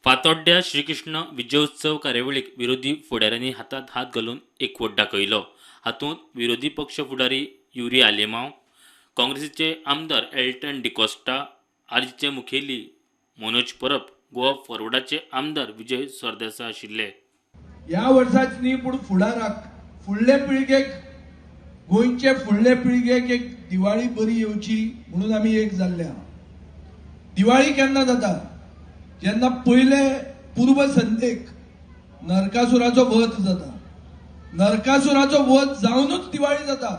फातोड्ड्या श्रीकृष्ण विजयोत्सव कार्यावळीक विरोधी फुडाऱ्यांनी हातांत हात घालून एकवट दाखयलो. हातूंत विरोधी पक्ष फुडारी युरी आलेमांव, काँग्रेसीचे आमदार एल्टन डिकॉस्टा, आरजीचे मुखेली मनोज परब, गोवा फॉरवर्डाचे आमदार विजय सरदेसाय आशिल्ले. ह्या वर्साच न्ही पूण फुडाराक फुडले पिळगेक, गोंयचे फुडले पिळगेक एक दिवाळी बरी येवची म्हणून आमी एक जाल्ले आहा. दिवाळी केन्ना जाता? जेन्ना पयले पूर्व संध्येक नरकासुराचो वध जाता. नरकासुराचो वध जावनूच दिवाळी जाता.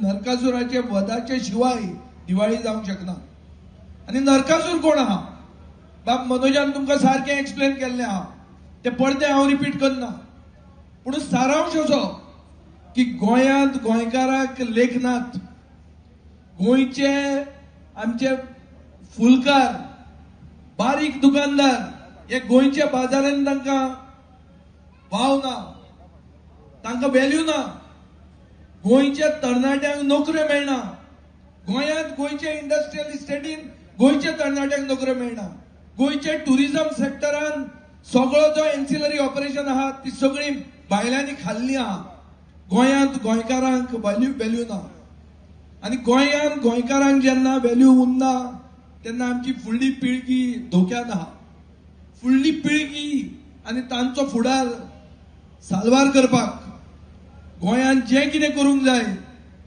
नरकासुराचे वधाचे शिवाय दिवाळी जावंक शकना. आनी नरकासूर कोण आहा? बाब मनोजान तुमकां सारकें एक्सप्लेन केल्लें आहा, तें परतें हांव रिपीट करना. पूण सारांश असो की गोंयांत गोंयकाराक लेखनात, गोंयचे आमचे फुलकार, बारीक दुकानदार हे गोंयच्या बाजारान तांकां वाव ना, तांकां व्हॅल्यू ना. गोंयच्या तरणाट्यांक नोकऱ्यो मेळना. गोंयांत गोंयच्या इंडस्ट्रियल इस्टेटीन गोंयच्या तरणाट्यांक नोकऱ्यो मेळना. गोंयच्या टुरिझम सेक्टरान सगळो जो एन्सिलरी ऑपरेशन आहा ती सगळी भायल्यांनी खाल्ली आहा. गोंयांत गोंयकारांक व्हॅल्यू ना. आनी गोंयांत गोंयकारांक जेन्ना व्हॅल्यू उरना तेन्ना आमची फुडली पिळगी धोक्यान आहा. फुडली पिळगी आनी तांचो फुडार साल्वार करपाक गोंयांत जें कितें करूंक जाय,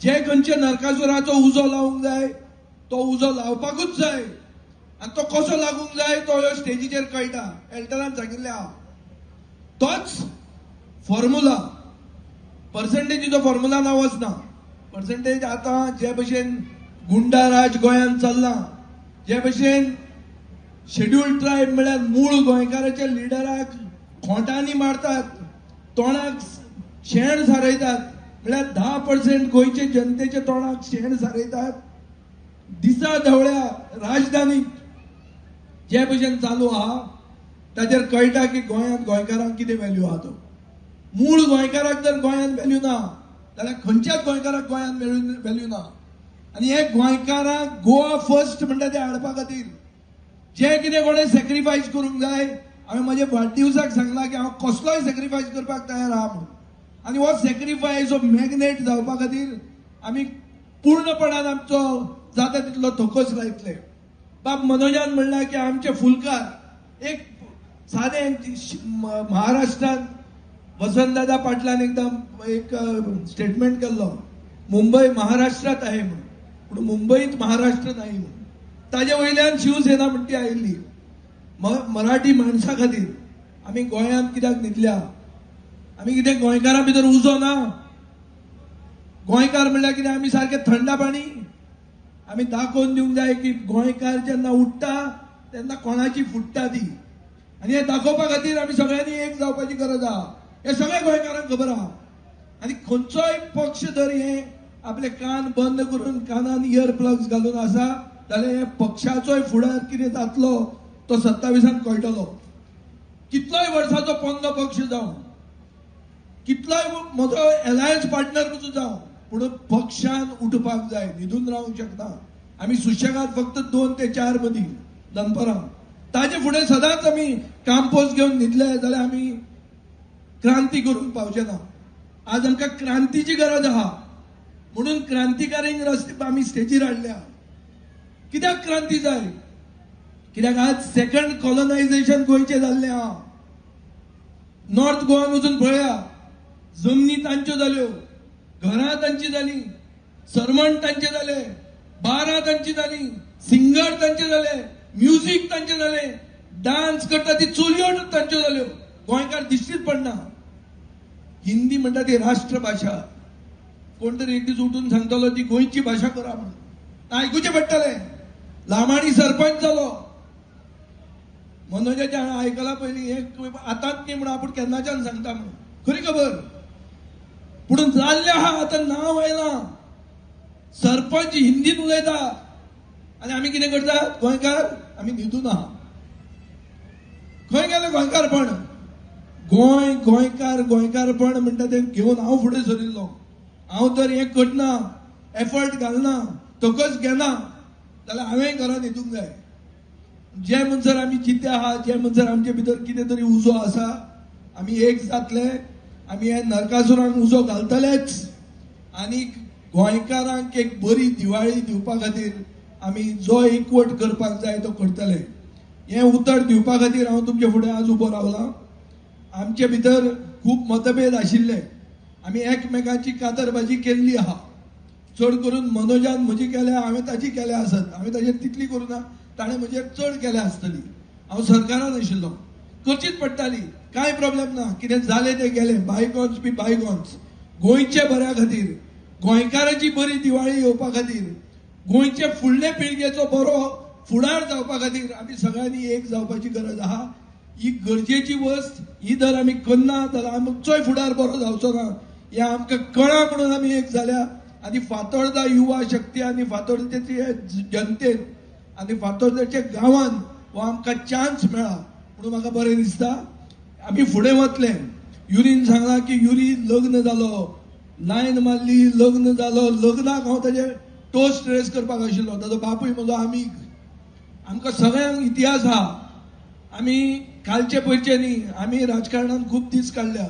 जे खंयच्या नरकासुराचो उजो लावंक जाय तो उजो लावपाकूच जाय. आनी तो कसो लागूंक जाय तो ह्यो स्टेजीचेर कळटा. एल्टनान सांगिल्लें आहा तोच फॉर्मुला. पर्संटेजीचो फॉर्मुला ना वचना. पर्संटेज आतां जे भशेन गुंडा राज गोंयांत चल्लां, जे भशेन शेड्युल्ड ट्रायब म्हळ्यार मूळ गोंयकाराच्या लिडराक खोंटांनी मारतात, तोंडाक शेण सारयतात, म्हळ्यार 10% गोंयचे जनतेच्या तोंडाक शेण सारयतात. दिसा धवळ्या राजधानीत जे भशेन चालू आहा ताचेर कळटा की गोंयांत गोंयकारांक कितें व्हॅल्यू आहा. तो मूळ गोंयकाराक जर गोंयांत व्हॅल्यू ना जाल्यार खंयच्याच गोंयकाराक गोंयांत व्हॅल्यू ना. आनी हे गोंयकारांक गोवा फर्स्ट म्हणटा ते हाडपा खातीर जे कितें कोणें सॅक्रिफायस करूंक जाय, हांवें म्हज्या वाडदिवसाक सांगलां की हांव कसलोय सॅक्रिफायस करपाक तयार आहा म्हणून. आनी हो सॅक्रिफायस हो मॅग्नेट जावपा खातीर आमी पूर्णपणान आमचो जाता तितलो थोकोस लायतले. बाब मनोजान म्हणलां की आमचे फुलकार एक सादें महाराष्ट्रान वसंतदादा पाटलान एकदम एक स्टेटमेंट केल्लो, मुंबई महाराष्ट्रात आहे म्हणून, पूण मुंबईत महाराष्ट्र नाही म्हणून. ताजे वयल्यान शिवसेना म्हणटी ती आयिल्ली. मराठी माणसा खातीर आमी गोंयांत कित्याक न्हिदल्या? आमी कितें गोंयकारां भितर उजो ना? गोंयकार म्हणल्यार कितें आमी सारके थंडा पाणी? आमी दाखोवन दिवंक जाय की गोंयकार जेन्ना उठ्ठा तेन्ना कोणाची फुट्टा ती. आनी हें दाखोवपा खातीर आमी सगळ्यांनी एक जावपाची गरज आहा. हें सगळ्या गोंयकारांक खबर आहा. आनी खंयचोय पक्ष जर हे आपले कान बंद करून कानान इयर प्लग्स घालून आसा जाल्यार हे पक्षाचोय फुडार कितें जातलो तो 27 कळटलो. कितलोय वर्साचो पोन्नो पक्ष जावं, कितलोय म्हजो एलायन्स पार्टनर पसून जावं, पूण पक्षान उठपाक जाय. न्हिदून रावंक शकना आमी सुशेगाद फक्त 2 ते 4 मदीं दनपरां. ताजे फुडें सदांच आमी कामपोस घेवन न्हिदले जाल्यार आमी क्रांती करूंक पावचे ना. आज आमकां क्रांतीची गरज आहा म्हणून क्रांतिकारींक रस्ते आमी स्टेजीर हाडल्या. कित्याक क्रांती जाय? कित्याक आज सेकंड कॉलनायझेशन गोंयचें जाल्लें आहा. नॉर्थ गोवान वचून पळया, जमनी तांच्यो जाल्यो, घरां तांची जाली, सरमण तांचे जाले, बारां तांची जाली, सिंगर तांचे जाले, म्युजीक तांचे जाले, डान्स करता ती चलयो तांच्यो जाल्यो. गोंयकार दिश्टीच पडना. हिंदी म्हणटा ती राष्ट्रभाशा. कोण तरी एक दीस उठून सांगतलो ती गोंयची भाशा करा म्हणून, आयकुचें पडटलें. लामाणी सरपंच जालो. मनोजाचें हांवें आयकलां पयलीं, हें आतांच न्ही म्हणून आपूण केन्नाच्यान सांगता म्हणून, खरी खबर. पूण जाल्लें आहा, आतां नांव आयलां. सरपंच हिंदीत उलयता आनी आमी कितें करतात गोंयकार? आमी न्हिदून आहा. खंय गेले गोंयकारपण? गोंय गोंयकार गोंयकारपण म्हणटा तें घेवन हांव फुडें सरिल्लो. हांव तर हें करना, एफर्ट घालना, तकस घेना जाल्यार हांवें घरांत न्हिदूंक जाय. जे म्हणसर आमी जिते आहा, जे म्हणसर आमचे भितर कितें तरी उजो आसा, आमी एक जातले, आमी हे नरकासुरांक उजो घालतलेच आनी गोंयकारांक एक बरी दिवाळी दिवपा खातीर आमी जो एकवट करपाक जाय तो करतले. हें उतर दिवपा खातीर हांव तुमचे फुडें आज उबो रावलां. आमचे भितर खूब मतभेद आशिल्ले, आमी एकमेकांची कातरबाजी केल्ली आहा. चड करून मनोजान म्हजी केल्या, हांवें ताची केल्या आसत, हांवें ताचेर तितली करूं ना, ताणें म्हजेर चड केल्या आसतली. हांव सरकारान आशिल्लो, करचीच पडटाली, कांय प्रॉब्लेम ना, कितें जालें तें गेलें, बायगॉन्स बी बायगॉन्स. गोंयच्या बऱ्या खातीर, गोंयकारांची बरी दिवाळी येवपा खातीर, गोंयचे फुडले पिळगेचो बरो फुडार जावपा खातीर आमी सगळ्यांनी एक जावपाची गरज आहा. ही गरजेची वस्त, ही जर आमी करना जाल्यार आमचोय फुडार बरो जावचो ना, हें आमकां कळ्ळां म्हणून आमी एक जाल्या. आनी फातोर्डा युवा शक्ती आनी फातोर्डेचे जनतेन आनी फातोर्डेच्या गांवान हो आमकां चान्स मेळ्ळा म्हणून म्हाका बरें दिसता. आमी फुडें वतले. युरीन सांगलां की युरी लग्न जालो, लायन मारली, लग्न जालो. लग्नाक हांव ताजे टोस्ट रेस करपाक आशिल्लो, ताजो बापूय म्हजो आमीग. आमकां सगळ्यांक इतिहास आहा, आमी कालचे पयचे न्ही, आमी राजकारणान खूब दीस काडल्या.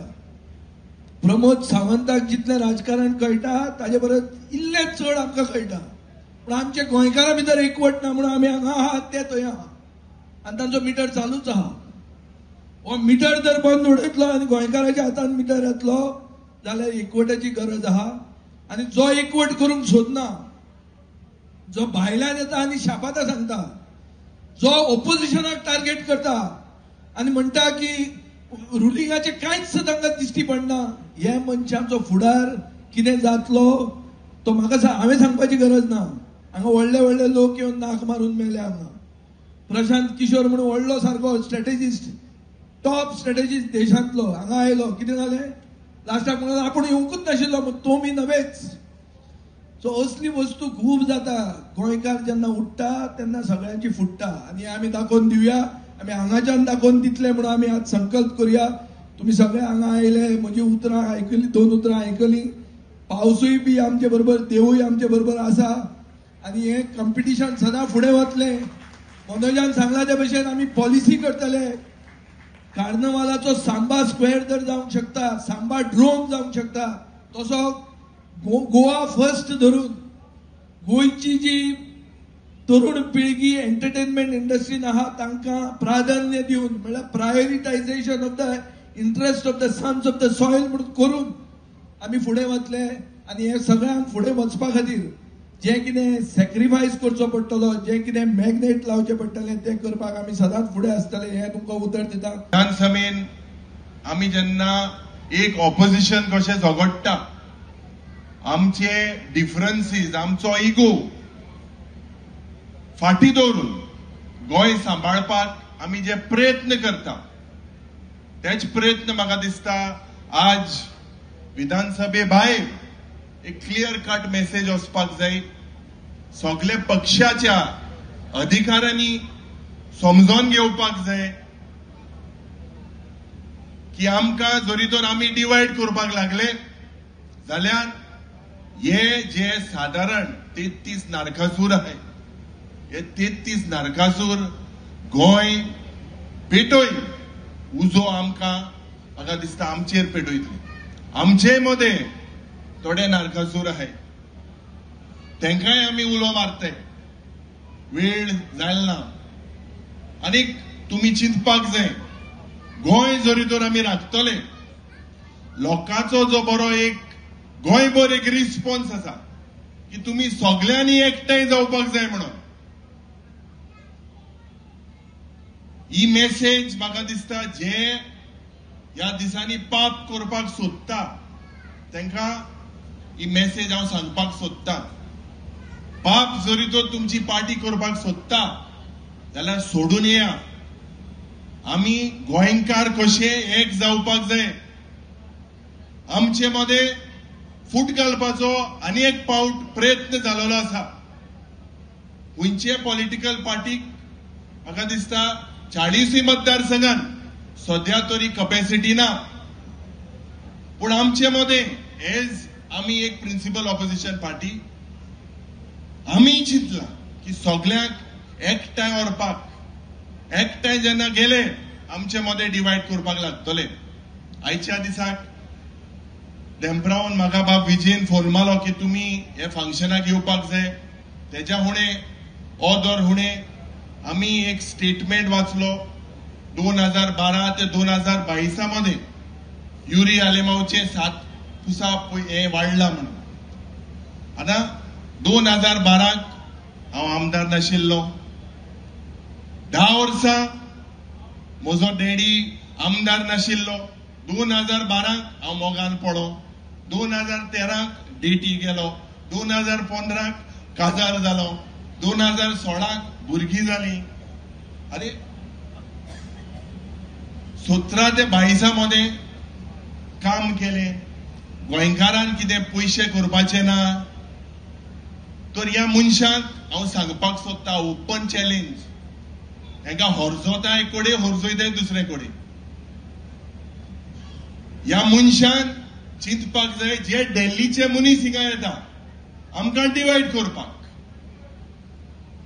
प्रमोद सावंताक जितलें राजकारण कळटा ताजे परस इल्लें चड आमकां कळटा, पूण आमच्या गोंयकारां भितर एकवट ना म्हणून आमी हांगा आहात ते थंय आहा आनी तांचो मिटर चालूच आहा. हो मिटर जर बंद उडयतलो आनी गोंयकाराच्या हातान मिटर येतलो जाल्यार एकवटाची गरज आहा. आनी जो एकवट करूंक सोदना, जो भायल्यान येता आनी शापातां सांगता, जो ओपोजिशनाक टार्गेट करता आनी म्हणटा की रुलिंगाचे कांयच तांकां दिश्टी पडना, हे मनशांचो फुडार कितें जातलो तो म्हाका हांवें सांगपाची गरज ना. हांगा व्हडले व्हडले लोक येवन नाक मारून मेले. हांगा प्रशांत किशोर म्हणून व्हडलो सारको स्ट्रेटेजिस्ट, टॉप स्ट्रेटेजिस्ट देशांतलो हांगा आयलो, कितें जालें लास्टाक म्हणून आपूण येवंकूच नाशिल्लो, तो मी नव्हेच. सो असली वस्तू खूब जाता. गोंयकार जेन्ना उठ्ठा तेन्ना सगळ्यांची फुट्टा आनी आमी दाखोवन दिवया, आमी हांगाच्यान दाखोवन दितले म्हणून आमी आज संकल्प करुया. तुमी सगळे हांगा आयले, म्हजी उतरां आयकली, दोन उतरां आयकली. पावसूय बी आमचे बरोबर, देवूय आमचे बरोबर आसा आनी हें कॉम्पिटिशन सदां फुडें वतलें. मनोजान सांगला ते भशेन आमी पॉलिसी करतले. कार्नवालाचो सांबा स्क्वेअर जर जावंक शकता, सांबा ड्रोम जावंक शकता, तसो गोवा फर्स्ट धरून गोंयची जी तरुण पिळगी एंटरटेनमेंट इंडस्ट्रीन आहा तांकां प्राधान्य दिवन, म्हळ्यार prioritisation of the interest of the sons of the soil म्हणून करून आमी फुडें वतले. आनी हे सगळ्यांक फुडें वचपा खातीर जें कितें सॅक्रिफायस करचो पडटलो, जें कितें मॅग्नेट लावचें पडटलें तें करपाक आमी सदांच फुडें आसतले, हें तुमकां उतर दिता. विधानसभेन आमी जेन्ना एक ऑपोजिशन कशें झगडटा, आमचे डिफरन्सीस, आमचो इगो फाटी दवरून गोंय सांबाळपाक आमी जे प्रयत्न करता तेच प्रयत्न म्हाका दिसता आज विधानसभे भायर एक क्लियर कट मेसेज वचपाक जाय. सगळे पक्षाच्या अधिकाऱ्यांनी समजून घेवपाक जाय की आमकां जरी तर आमी डिवायड करपाक लागले जाल्यार हे जे सादारण 33 नरकासूर आहे, हे 33 नरकासूर गोंय पेटोय उजो आमकां म्हाका दिसता आमचेर पेटयतले. आमचे मदें थोडे नरकासूर आहे, तेंकांय आमी उलो मारते, वेळ जायल ना. आनीक तुमी चिंतपाक जाय, गोंय जरी तर आमी राखतले, लोकांचो जो बरो एक गोंयभर एक रिस्पॉन्स आसा की तुमी सगळ्यांनी एकठांय जावपाक जाय म्हणून. ही मेसेज म्हाका दिसता जे ह्या दिसांनी पाप करपाक सोदता तांकां ही मेसेज हांव सांगपाक सोदता. पाप जरी तर तुमची पार्टी करपाक सोदता जाल्यार सोडून येया. आमी गोंयकार कशे एक जावपाक जाय. आमचे मदें फूट घालपाचो आनी एक पावट प्रयत्न जाल्लो आसा. खंयचे पॉलिटिकल पार्टीक म्हाका दिसता 40 मतदारसंघान सद्या तरी कपॅसिटी ना, पूण आमचे मदें एज आमी एक प्रिन्सिपल ऑपोजिशन पार्टी आमी चिंतला की सगळ्यांक एकठांय व्हरपाक एकठांय जेन्ना गेले आमचे मदें डिवायड करपाक लागतले. आयच्या दिसाक धेंपरावन म्हाका बाब विजयन फोन मारलो की तुमी हे फंक्शनाक येवपाक जाय. तेज्या हुणे ऑदर हुणे आमी एक स्टेटमेंट वाचलो 2012 ते 2022 मदें युरी आलेमावचे 7 पुसा हे वाडला म्हणून. आतां 2012 हांव आमदार नाशिल्लो, 10 वर्सां म्हजो डॅडी आमदार नाशिल्लो. 2012 हांव मोगान पडो, 2013 डेटी गेलो, 2015 काजार जालो, 2016 भुरगीं जालीं. आनी 17 ते 22 मदें काम केलें. गोंयकारान कितें पयशे करपाचे ना तर ह्या मनशांक हांव सांगपाक सोदता ओपन चॅलेंज, हेंकां हरजोता एक कडेन, हरजोयताय दुसरे कडेन. ह्या मनशान चिंतपाक जाय जे दिल्लीचे मनीस हिंगा येता आमकां डिवायड करपाक.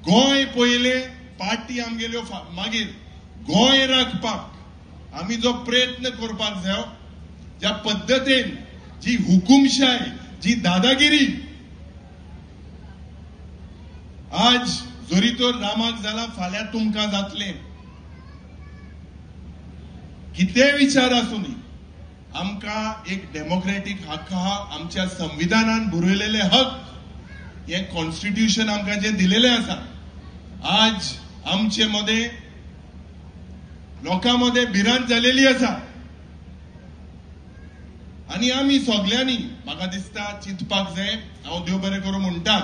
गोंय पयलें, पार्टी आमगेल्यो मागीर. गोंय राखपाक आमी जो प्रयत्न करपाक जाय, ज्या पद्दतीन जी हुकुमशाय, जी दादागिरी आज जरी तर रामाक जाला फाल्यां तुमकां जातलें. कितेंय विचार आसूं न्ही, आमकां एक डेमोक्रेटीक हक्क आहा, आमच्या संविधानान बरयलेले हक, हे कॉन्स्टिट्यूशन आमकां जे दिलेले आसा. आज आमचे मदें लोकां मदें भिरांत जालेली आसा आनी आमी सगल्यांनी म्हाका दिसता चिंतपाक जाय. हांव देव बरें करूं म्हणटा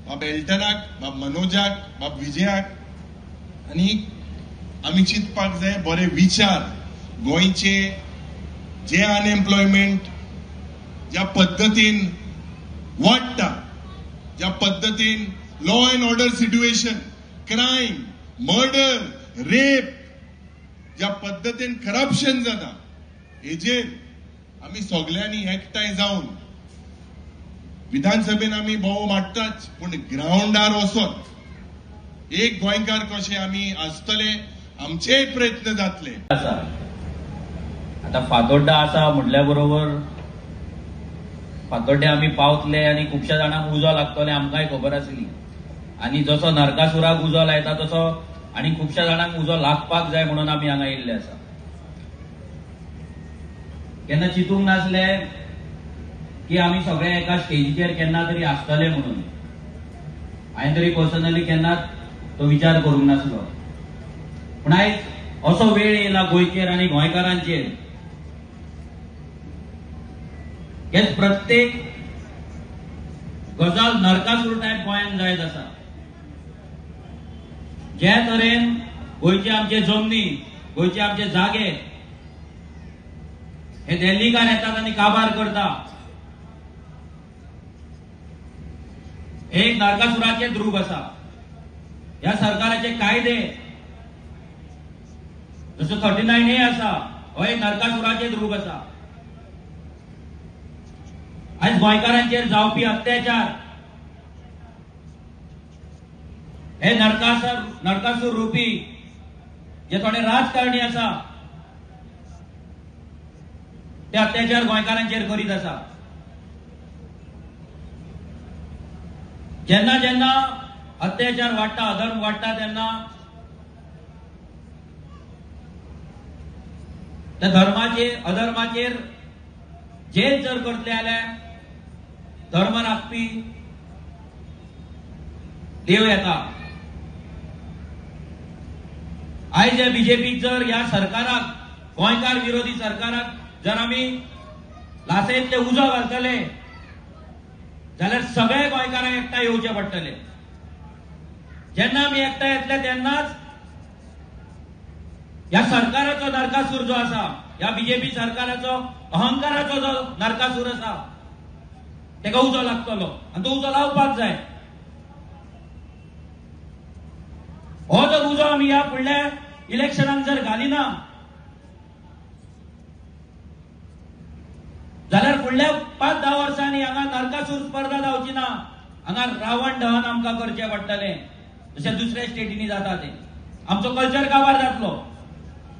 बाब एल्टनाक, बाब मनोजाक, बाब विजयाक, आनी आमी चिंतपाक जाय बरे विचार गोंयचे जे अनएम्प्लॉयमेंट ज्या पद्दतीन वाडटा, ज्या पद्दतीन law and order situation, crime, murder, rape, ज्या पद्दतीन करप्शन जाता, हेजेर आमी सगल्यांनी एकठांय जावन विधानसभेन आमी भोव माडटाच, पूण ग्रावंडार वचत एक गोंयकार कशे आमी आसतले, आमचेय प्रयत्न जातले. आसा आतां फातोड्डा आसा म्हटल्या बरोबर फातोड्डे आमी पावतले आनी खुबश्या जाणांक उजो लागतले आमकांय खबर आसली. आनी जसो नरकासुराक उजो लायता तसो आनी खुबश्या जाणांक उजो लागपाक जाय म्हणून आमी हांगा येयल्ले आसा. केन्ना चिंतूंक नासले की आमी सगळे एका स्टेजीचेर केन्ना तरी आसतले म्हणून. हांवें तरी पर्सनली केन्नाच तो विचार करूंक नासलो. पूण आयज असो वेळ येयला गोंयचेर आनी गोंयकारांचेर हेच प्रत्येक गजाल नरकासूर टायप गोंयांत जायत आसा. जे तरेन गोंयचे आमचे जमनी, गोंयचे आमचे जागे हे दिल्लीकार येतात आनी काबार करता, एक नरकासुराचें रूप आसा. ह्या सरकाराचे कायदे जसो 39A आसा, हो एक नरकासुराचें रूप आसा. आयज गोंयकारांचेर जावपी अत्याचार हे नरकासूर रुपी जे थोडे राजकारणी आसा ते अत्याचार गोंयकारांचेर करीत आसा. जेन्ना जेन्ना अत्याचार वाडटा, अधर्म वाडटा, तेन्ना त्या धर्माचेर अधर्माचेर जेच जर करतले जाल्यार धर्म राखपी देव येता. आयज ह्या बीजेपीक जर ह्या सरकाराक, गोंयकार विरोधी सरकाराक जर आमी लासयतले उजो घालतले जाल्यार सगळे गोंयकारांक एकठांय येवचे पडटले. जेन्ना आमी एकठांय येतले तेन्नाच ह्या सरकाराचो नरकासूर जो आसा, ह्या बीजेपी सरकाराचो अहंकाराचो जो नरकासूर आसा तेका उजो लागतलो आनी तो उजो लावपाक जाय. हो जर उजो आमी ह्या फुडल्या इलेक्शनाक जर घालिना जाल्यार फुडल्या 5-10 वर्सांनी हांगा नरकासूर स्पर्धा जावची ना, हांगा रावण दहन आमकां करचें पडटलें जशें दुसऱ्या स्टेटींनी जाता तें. आमचो कल्चर काबार जातलो.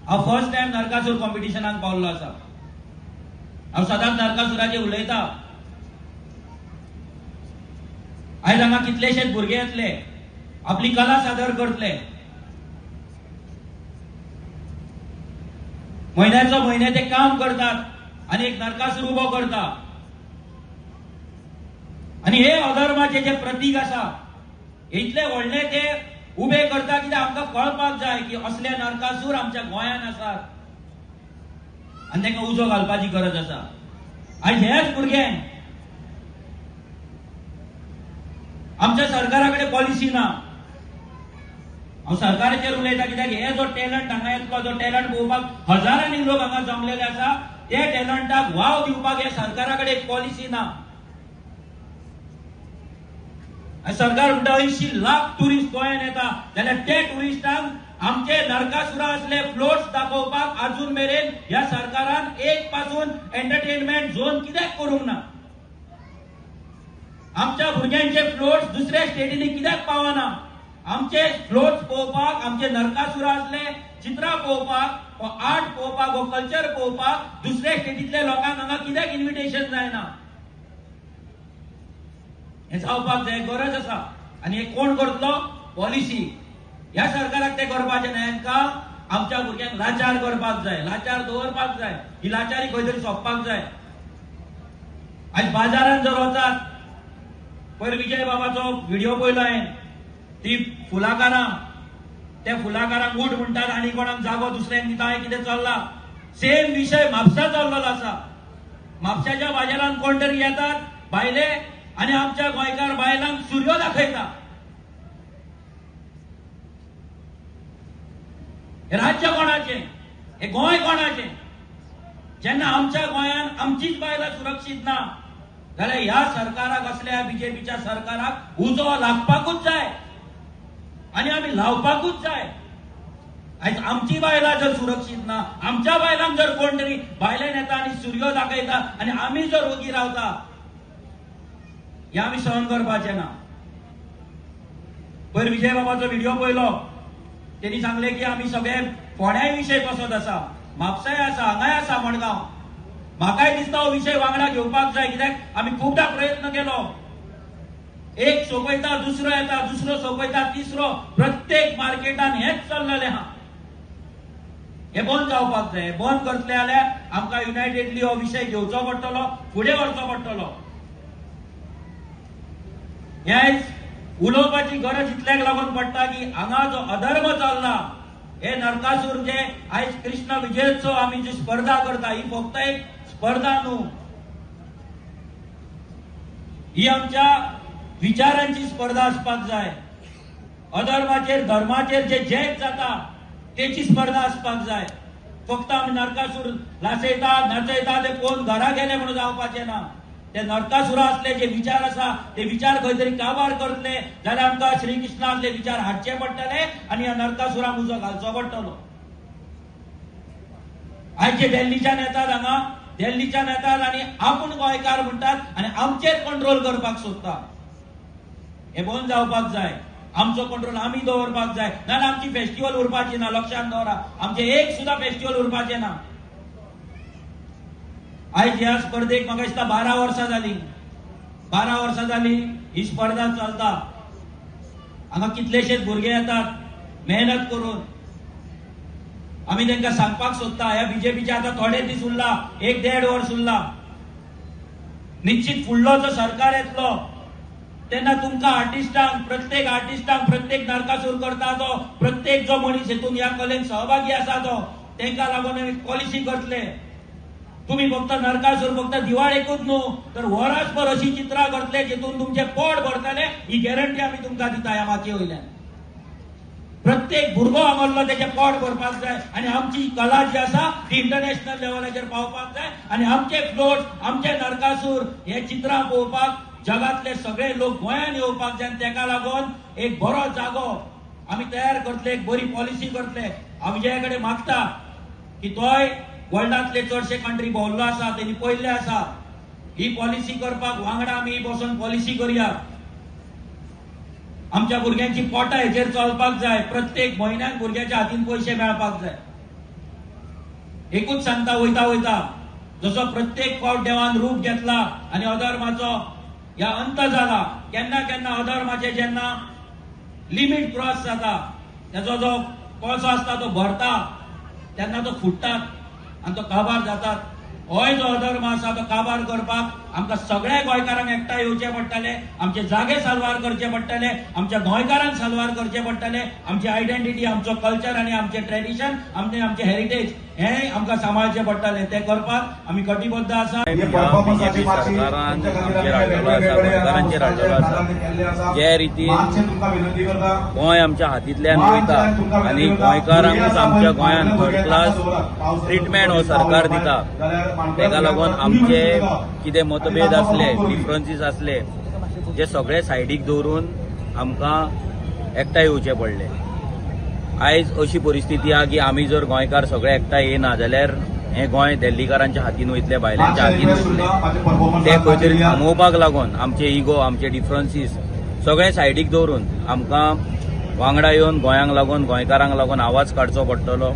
हांव फर्स्ट टायम नरकासूर कॉम्पिटिशनाक पावल्लो आसा. हांव सदांच नरकासुराचेर उलयता. आयज हांगा कितलेशेच भुरगे येतले, आपली कला सादर करतले. म्हयन्याचो म्हयने ते काम करतात आनी एक नरकासूर उबो करता. आनी हे अधर्माचे जे प्रतीक आसा इतले व्हडले ते उबे करता कित्याक आमकां कळपाक जाय की असले नरकासूर आमच्या गोंयांत आसात आनी तांकां उजो घालपाची गरज आसा. आयज हेच भुरगे आमच्या सरकारा कडेन पॉलिसी ना. हांव सरकाराचेर उलयता कित्याक हे जो टॅलंट हांगा येतलो, जो टॅलंट पळोवपाक हजारांनी लोक हांगा जमलेले आसा, ते टॅलंटाक वाव दिवपाक हे सरकारा कडेन एक पॉलिसी ना. आनी सरकार म्हणटा 80 लाख टुरिस्ट गोंयांत येता जाल्यार ते टुरिस्टांक आमचे नरकासुरा असले फ्लोट्स दाखोवपाक अजून मेरेन ह्या सरकारान एक पासून एंटरटेनमेंट झोन कित्याक करूंक ना? आमच्या भुरग्यांचे फ्लोट्स दुसऱ्या स्टेटींनी कित्याक पावना? आमचे फ्लोट्स पळोवपाक, आमचे नरकासुरा असले चित्रां पळोवपाक, हो आर्ट पळोवपाक, हो कल्चर पळोवपाक दुसऱ्या स्टेटींतल्या लोकांक हांगा कित्याक इन्विटेशन जायना? हें जावपाक जाय, गरज आसा. आनी हें कोण करतलो? पॉलिसी. ह्या सरकाराक तें करपाचें न्हय. हांकां आमच्या भुरग्यांक लाचार करपाक जाय, लाचार दवरपाक जाय. ही लाचारी खंय तरी सोंपपाक जाय. आयज बाजारांत जर वचात, पयर विजय बाबाचो व्हिडिओ पळयलो हांवें, ती फुलाकारां, त्या फुलाकारांक उठ म्हणटात आनी कोणाक जागो दुसऱ्यांक दिता. हें कितें चल्लां? सेम विशय म्हापसा चल्लेलो आसा. म्हापशाच्या बाजारांत कोण तरी येतात भायले आनी आमच्या गोंयकार बायलांक सुरयो दाखयता. हे राज्य कोणाचें? हे गोंय कोणाचें? जेन्ना आमच्या गोंयांत आमचीच बायलां सुरक्षीत ना जाल्यार ह्या सरकाराक, असल्या बीजेपीच्या सरकाराक उजो लागपाकूच जाय आनी आमी लावपाकूच जाय. आयज आमची बायलां जर सुरक्षीत ना, आमच्या बायलांक जर कोण तरी भायल्यान येता आनी सुरयो दाखयता आनी आमी जर ओगी रावता, हे आमी सहन करपाचें ना. पयर विजय बाबाचो व्हिडिओ पळयलो, तेणी सांगलें की आमी सगळे फोंड्याय विशय तसोच आसा, म्हापसाय आसा, हांगाय आसा, मडगांव. म्हाकाय दिसता हो विशय वांगडा घेवपाक जाय कित्याक आमी खुबदां प्रयत्न केलो. एक सोंपयता दुसरो येता, दुसरो सोंपयता तिसरो, प्रत्येक मार्केटान हेंच चल्लेलें आहा. हे बंद जावपाक जाय. बंद करतले जाल्यार आमकां युनायटेडली हो विशय घेवचो पडटलो, फुडें व्हरचो पडटलो. हे आयज उलोवपाची गरज इतल्याक लागून पडटा की हांगा जो अधर्म चल्ला, हे नरकासूर जे आयज कृष्ण विजयोत्सव आमी जी स्पर्धा करता, ही फक्त एक स्पर्धा न्हू, ही आमच्या विचारांची स्पर्धा आसपाक जाय. अधर्माचेर धर्माचेर जे जैत जाता तेची स्पर्धा आसपाक जाय. फक्त आमी नरकासूर लासयता नाचयता ते पळोवन घरा गेले म्हणून जावपाचें ना. ते नरकासुरा असले जे विचार आसा ते विचार खंय तरी काबार करतले जाल्यार आमकां श्रीकृष्णांतले विचार हाडचे पडटले आनी ह्या नरकासुराक उजो घालचो पडटलो. आयज जे दिल्लीच्यान येतात हांगा, दिल्लीच्यान येतात आनी आपूण गोंयकार म्हणटात आनी आमचेर कंट्रोल करपाक सोदता. हे बंद जावपाक जाय. आमचो कंट्रोल आमी दवरपाक जाय, नाजाल्यार आमची फेस्टिवल उरपाची ना. लक्षांत दवरा, आमचे एक सुद्दां फेस्टिवल उरपाचें ना. आयज ह्या स्पर्धेक म्हाका दिसता 12 वर्सां जालीं, 12 वर्सां जालीं ही स्पर्धा चलता. हांगा कितलेशेच भुरगे येतात मेहनत करून. आमी तांकां सांगपाक सोदता, ह्या बीजेपीचे आतां थोडे दीस उरला, 1-1.5 वर्स उरला. निश्चित फुडलो जो सरकार येतलो तेन्ना तुमकां आर्टिस्टांक, प्रत्येक आर्टिस्टांक, प्रत्येक नरकासूर करता तो, प्रत्येक जो मनीस हेतून ह्या कलेन सहभागी आसा तो, तांकां लागून पॉलिसी करतले. तुम्ही फक्त नरकासूर फक्त दिवाळेकूच न्हू तर वरसभर अशी चित्रां करतले जितून तुमचें पोट भरतले, ही गॅरंटी आमी तुमकां दिता. ह्या मातये वयल्यान प्रत्येक भुरगो हांगासरलो तेचें पोट भरपाक जाय आनी आमची कला जी आसा ती इंटरनॅशनल लेवलाचेर पावपाक जाय आनी आमचे फ्लोट्स, आमचे नरकासूर हे चित्रां पळोवपाक जगांतले सगळे लोक गोंयांत येवपाक जाय आनी तेका लागून एक बरो जागो आमी तयार करतले, एक बरी पॉलिसी करतले. हांव विजया कडेन मागता की तोय वर्ल्डांतले चडशे कंट्री भोंवल्लो आसा, तेणी पळयल्ले आसा. ही पॉलिसी करपाक वांगडा आमी बसून पॉलिसी करया. आमच्या भुरग्यांची पोटां हेचेर चलपाक जाय. प्रत्येक म्हयन्याक भुरग्याच्या हातीन पयशे मेळपाक जाय. एकूच सांगता वयता वयता, जसो प्रत्येक फावट देवान रूप घेतला आनी अधर्माचो ह्या अंत जाला, केन्ना केन्ना अधर्माचे जेन्ना लिमीट क्रॉस जाता, तेजो जो कोळसो आसता तो भरता, तेन्ना तो फुट्टात आनी तो काबार जातात. होय जो अधर्म आसा तो काबार करपाक आमकां सगळ्या गोंयकारांक एकठांय येवचें पडटलें. आमचे जागे साल्वार करचे पडटले, आमच्या गोंयकारांक साल्वार करचे पडटले. आमची आयडेंटिटी, आमचो कल्चर आनी आमचें ट्रेडिशन, आमचे आमचें हेरिटेज हें आमकां सांबाळचें पडटलें. तें करपाक आमी कटिबद्ध आसा. बीजेपी सरकारान आमचेर हाडलेलो आसा, गोंयकारांचेर हाडलेलो आसा. जे रितीन गोंय आमच्या हातींतल्यान वयता आनी गोंयकारांकूच आमच्या गोंयांत थर्ड क्लास ट्रिटमेंट हो सरकार दिता, तेका लागून आमचे कितें मतभेद आसले, डिफरन्सीस आसले, जे सगळे सायडीक दवरून आमकां एकठांय येवचें पडलें. आयज अशी परिस्थिती आहा की आमी जर गोंयकार सगळे एकठांय येना जाल्यार हें गोंय दिल्लीकारांच्या हातीन वयतलें, भायल्यांच्या हातीन वयतलें. ते खंय तरी थांबोवपाक लागून आमचे इगो, आमचे डिफरन्सीस सगळे सायडीक दवरून आमकां वांगडा येवन गोंयांक लागून, गोंयकारांक लागून आवाज काडचो पडटलो.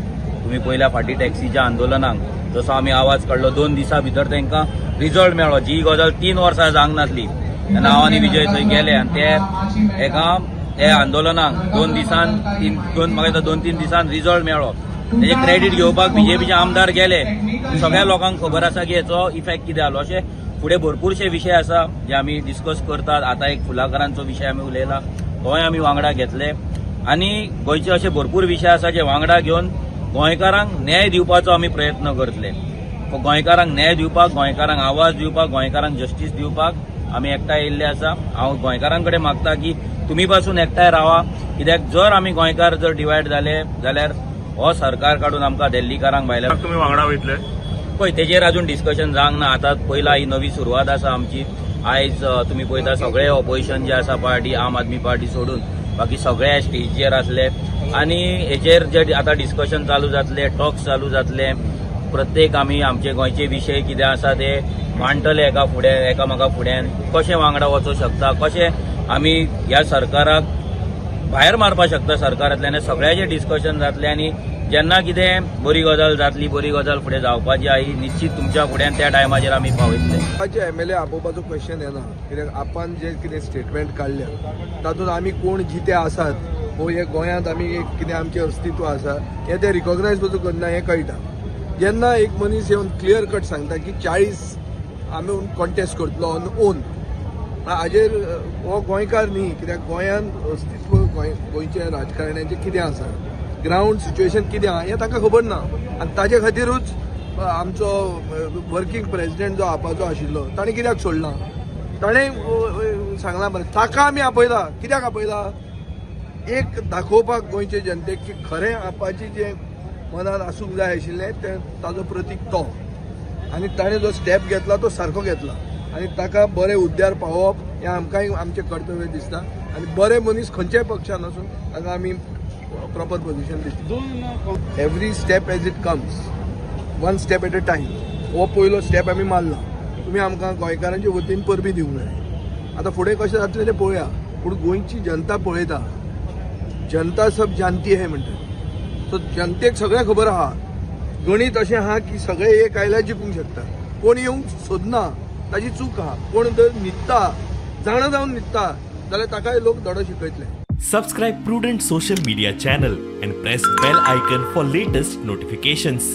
तुमी पयल्या फाटीं टॅक्सीच्या आंदोलनाक जसो आमी आवाज काडलो, 2 दिसां भितर तांकां रिजल्ट मेळ्ळो. जी गजाल 3 वर्सां जावंक नासली तेन्ना हांव आनी विजय थंय गेले आनी ते एका ते आंदोलनाक 2 दिसान तीन दोन म्हाका दिसता 2-3 दिसान रिजल्ट मेळ्ळो. तेजे क्रेडीट घेवपाक बीजेपीचे आमदार गेले. सगळ्या लोकांक खबर आसा की हेचो इफेक्ट कितें जालो. अशे फुडें भरपूरशे विशय आसा जे आमी डिस्कस करतात. आतां एक फुलाकारांचो विशय आमी उलयला, तोय आमी वांगडा घेतले आनी गोंयचे अशे भरपूर विशय आसा जे वांगडा घेवन गोंयकारांक न्याय दिवपाचो आमी प्रयत्न करतले. गोंयकारांक न्याय दिवपाक, गोंयकारांक आवाज दिवपाक, गोंयकारांक जस्टीस दिवपाक आमी एकठांय येयल्ले आसा. हांव गोंयकारां कडेन मागता की तुमी पासून एकठांय रावा, कित्याक जर आमी गोंयकार जर डिवायड जाले जाल्यार हो सरकार काडून आमकां दिल्लीकारांक भायल्या तुमी वांगडा वयतले. पळय तेजेर अजून डिस्कशन जावंक ना. आतां पयला ही नवी सुरवात आसा आमची. आयज तुमी पळयता सगळे ऑपोजिशन जे आसा पार्टी, आम आदमी पार्टी सोडून बाकी सगळे स्टेजीचेर आसले आनी हेजेर जे आतां डिस्कशन चालू जातले, टॉक्स चालू जातले. प्रत्येक आमी आमचे गोंयचे विशय कितें आसा ते मांडटले एका फुडें एकामेका फुड्यान, कशें वांगडा वचूंक शकता, कशें आमी ह्या सरकाराक भायर मारपाक शकता सरकारांतल्यान, सगळ्याचें डिस्कशन जातलें. आनी जेन्ना कितें बरी गजाल जातली, बरी गजाल फुडें जावपाची आहा ही निश्चित तुमच्या फुड्यान त्या टायमाचेर आमी पावयतले. एमएलए आपोवपाचो क्वेश्चन येना, कित्याक आपण जे कितें स्टेटमेंट काडल्या तातूंत आमी कोण जिते आसात वो हे गोंयांत आमी एक कितें आमचें अस्तित्व आसा हें ते रिकॉग्नायज पसून करना हें कळटा. जेन्ना एक मनीस येवन क्लियर कट सांगता की 40 आमी कॉन्टेस्ट करतलो ऑन ओन, हाजेर हो गोंयकार न्ही, कित्याक गोंयांत अस्तित्व गोंयच्या राजकारण्याचें कितें आसा, ग्रावंड सिच्युएशन कितें आहा हें तांकां खबर ना. आनी ताजे खातीरूच आमचो वर्किंग प्रेसिडेंट जो आपाचो आशिल्लो ताणें कित्याक सोडला, ताणें सांगलां बरें ताका आमी आपयला. कित्याक आपयला, एक दाखोवपाक गोंयचे जनतेक की खरें आपाची जें मनान आसूंक जाय आशिल्लें तें ताजो प्रतीक तो, आनी ताणें जो स्टेप घेतला तो सारको घेतला आनी ताका बरें उद्यार पावोवप हें आमकांय आमचें कर्तव्य दिसता. आनी बरे मनीस खंयच्याय पक्षान आसूं ताका आमी प्रॉपर पोझिशन दिसता. Every step as it comes, one step at a time. हो पयलो स्टेप आमी मारला. तुमी आमकां गोंयकारांचे वतीन परबीं दिवंक जाय. आतां फुडें कशें जातलें तें पळोवया, पूण गोंयची जनता पळयता, जनता सब जानती है म्हणटा. सो जनतेक सगळें खबर आहा. गणीत अशें आहा की सगळे एक आयल्यार जिखूंक शकता. कोण येवंक सोदना ताजी चूक आहा. कोण जर न्हिदता, जाणा जावन न्हिदता जाल्यार ताकाय लोक धडो शिकयतले. Subscribe Prudent Social Media channel and press bell icon for latest notifications.